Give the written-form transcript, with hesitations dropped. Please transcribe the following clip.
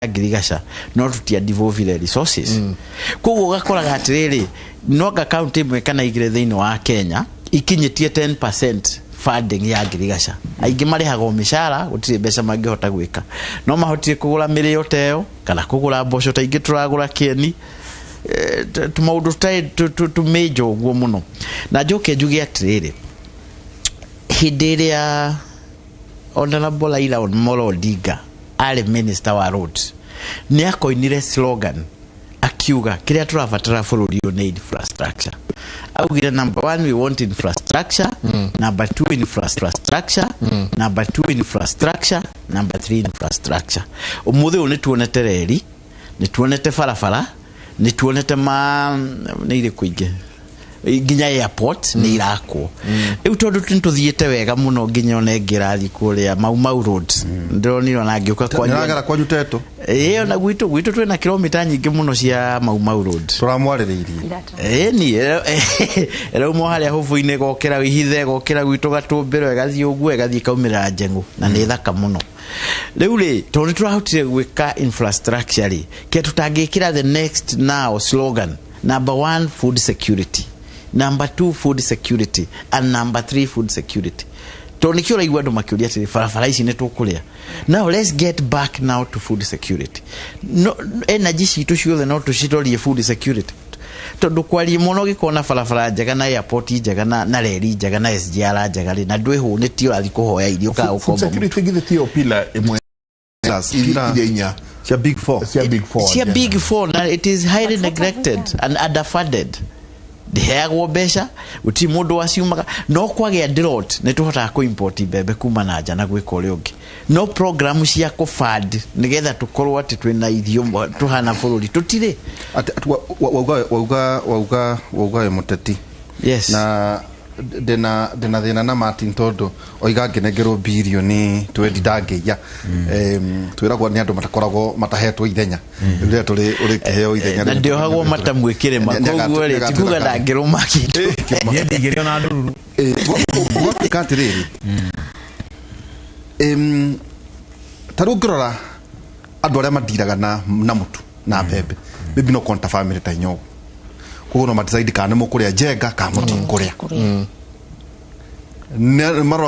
Ngirigaca no tutia devolve resources. Koguo ũgakoraga atĩrĩrĩ, no anga kaunti ĩmwe kana igĩrĩ thĩinĩ wa Kenya ikinyĩtie 10% funding ya ngirigaca. Aingĩ marĩhagwo mĩcara, gũtirĩ mbeca mangĩhota gwĩka, no mahotire kũgũra mĩrĩo ta ĩyo kana kũgũra mboco ta ingĩ tũragũra kĩeni, tũmaũndũ tũmĩnja ũguo mũno. Na njoke njuge atĩrĩrĩ, hĩndĩ ĩrĩa Honorable Raila Amolo Odinga arĩ minister wa roads, nĩ akoinire slogan akiuga kĩrĩa tũrabatara bũrũri ũyũ nĩ infrastructure. Augire, "Number one, we want infrastructure. Number two, infrastructure. Number two, infrastructure. Number three, infrastructure." Ũmũthĩ ũyũ nĩ tuonete reri, nĩ tuonete barabara, nĩ tuonete ma nĩ irĩkũ ingĩ, nginya airport nĩ irakwo rĩu, tondũ nĩ tũthiĩte wega mũno, nginya ona ĩngĩ ĩrathiĩ kũrĩa Mau Mau Road ndĩronire ona ngĩũka kwanyu. Nĩragera kwanyu Teto. Ĩĩ, ona gwitũ twĩna kilomita nyingĩ mũno cia Mau Mau Road. Tũramwarĩrĩirie. Ĩni ĩrauma harĩa Hũbũ-inĩ, gokĩra Ihithe, gokĩra gwitũ Gatũmbĩro, ĩgathiĩ ũguo, ĩgathiĩ ĩkaumĩra Njeng'ũ, na nĩ thaka mũno. Rĩu rĩ, tondũ nĩ tũrahotire gwĩka infrastructure rĩ, ke tũtangĩkĩra the next now slogan, number one, food security, number two, food security, and number three, food security, tondũ nĩkĩo ũraigua andũ makĩũria atĩrĩ, barabara ici nĩ tũkũrĩa? Now let's get back now to food security. No, energy citũ ciothe no tũcirorie food security, tondũ kwaria mũno ũgĩkorwo na barabara njega na airport njega na reri njega na SGR njega rĩ, na ndwĩhũnĩtie ũrathiĩ kũhoya irio kana Food gũkomba. security githĩ tiyo pillar ĩmwe Pillar iria inya cia big four. Cia big four cia agenda. Big four, na it is highly neglected and underfunded. Ndĩheagwo mbeca, gũtirĩ mũndũ waciumaga. No kwagĩa drought nĩ tũhotaga kũ import mbembe kuma na nja na gwĩka ũrĩa ũngĩ, no program cia kũfund nĩgetha tũkorwo atĩ twĩna irio tũhana bũrũri tũtirĩ. Ati wauga wĩ mũteti. Yes. Na ndĩna thĩna na Martin, tondũ oiga ngĩnengerwo birioni 20 ndangĩiya. Twĩragwo nĩ andũ matakoragwo matahetwo ithenya rĩrĩa tũrĩ ũrĩ kĩheo ithenya. Na ndĩohagwo mata mwĩkĩrĩma, koguo rĩ, tikuga ndangĩrũma kĩndũ. Niĩ ndingĩrĩ ona ndururu. Gwatuĩka atĩrĩrĩ, ta rĩu ũngĩrora andũ arĩa mandiraga na mũtu na mbembe, maybe no konta family ta inya ũguo, koguo no madecide kana nĩ mũkũrĩa njenga kana mũtikũrĩa. Nĩ maroragwo.